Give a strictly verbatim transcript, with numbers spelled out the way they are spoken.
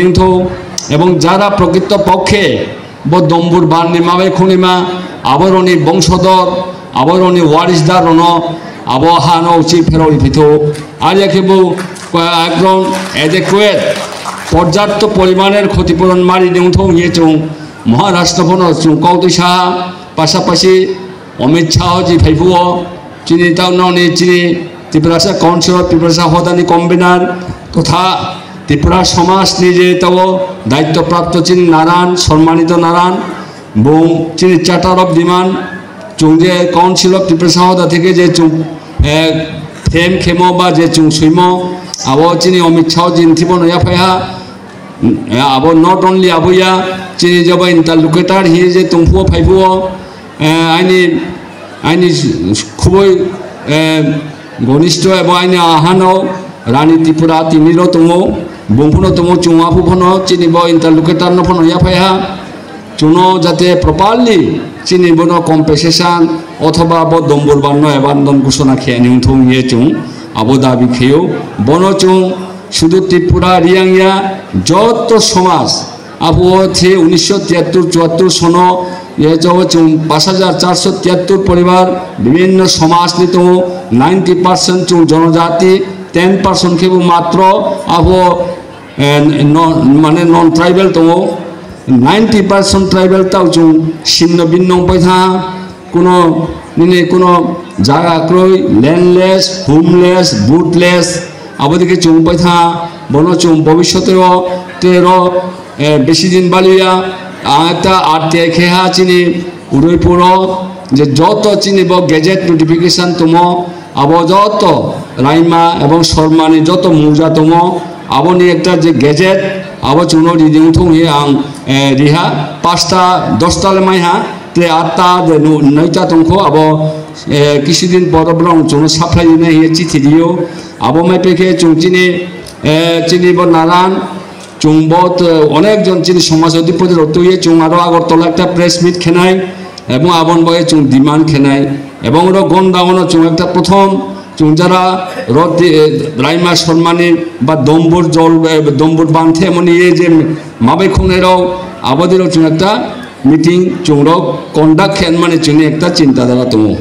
Wngthok, ebong jara prokrito pokhe bo dombur banni mabai khunima, aboroni bongsodor, aboroni warisdar rono abo hano uchi pheroi phitho. Arya khe bo, eh, ekdom adequate, porjapto porimaner khotipuron mari nungthok ye chung Maharashtra phono chung kautwi saha, pasapasi Amit Shah ji phaiphuru, chini taunoni chini Tiprasa Council of Tiprasa Hodani convener, totha Tripura somajni je tabo daityo prapto chini naran, sommanito naran, bung chini charter of demand, chung je Council of Tiprasa Hoda theke je chung, eh, them khemo ba je chung suimo, abo chini Amit Shah ji thibono yaphaiha, eh, abo not only abo ya, chini jaba interlocutor hi je tungphuo phaiphuru, eh, aini, aini khubui, eh, gonistho ebo aini ahano Rani Tripura tini ro tongo, bungphuno tongo, chung aphu phono chini bo interlocutor no phono yaphaiha, chuno jate properly chini bono compensation othoba bo dombur banno abandon ghosona khe ani wngthung ye chung abo dabi kheyo. Bono chung sudu Tripura riyang ya, joto somaj, abo the unisho tiyattur chuattur sono ye jabo chung pash hajar charso tiyattur poribar bibhinno somaj ni tongo, ninety percent chung jonojati, ten percent khe bo matro abo, eh, no, mane non tribal tongo, ninety percent tribal tao chung sinno binno wngpai tha, kuno nini kuno jaga kroi, landless, homeless, bootless, abo dike chung wngpai tha, bono chung bobishote o tero, eh, besi din baluya, ang ekta R T I khe ha chini Udaipur o je joto chini bo gazette notification tomo, abo joto Raima ebong Sormani joto muja tongo, aboni ekta je gazette, abo chungno ridi wngthung hi ang, eh, riha, pasta dosta le maiha, te atta de no-, noita tongkho, abo, eh, kisudin poro borong chungno supply rina hi chithi rio, abo mai pekhe chung chini, eh, chini bo naran, chung bo to onek jon chini somaj adhipoti rok tuye chung aro Agartala ekta press meet khenai, ebong abon bo chung demand khenai, ebong ro gonda ono chung ekta prothom chung jara roti, eh, Raima Sormani ba Dombur jol, eh, Dombur banthe moni ye je mabai khunai rok abodi rok chung ekta meeting chung rok conduct khen mani chini ekta chinta dhara tongo.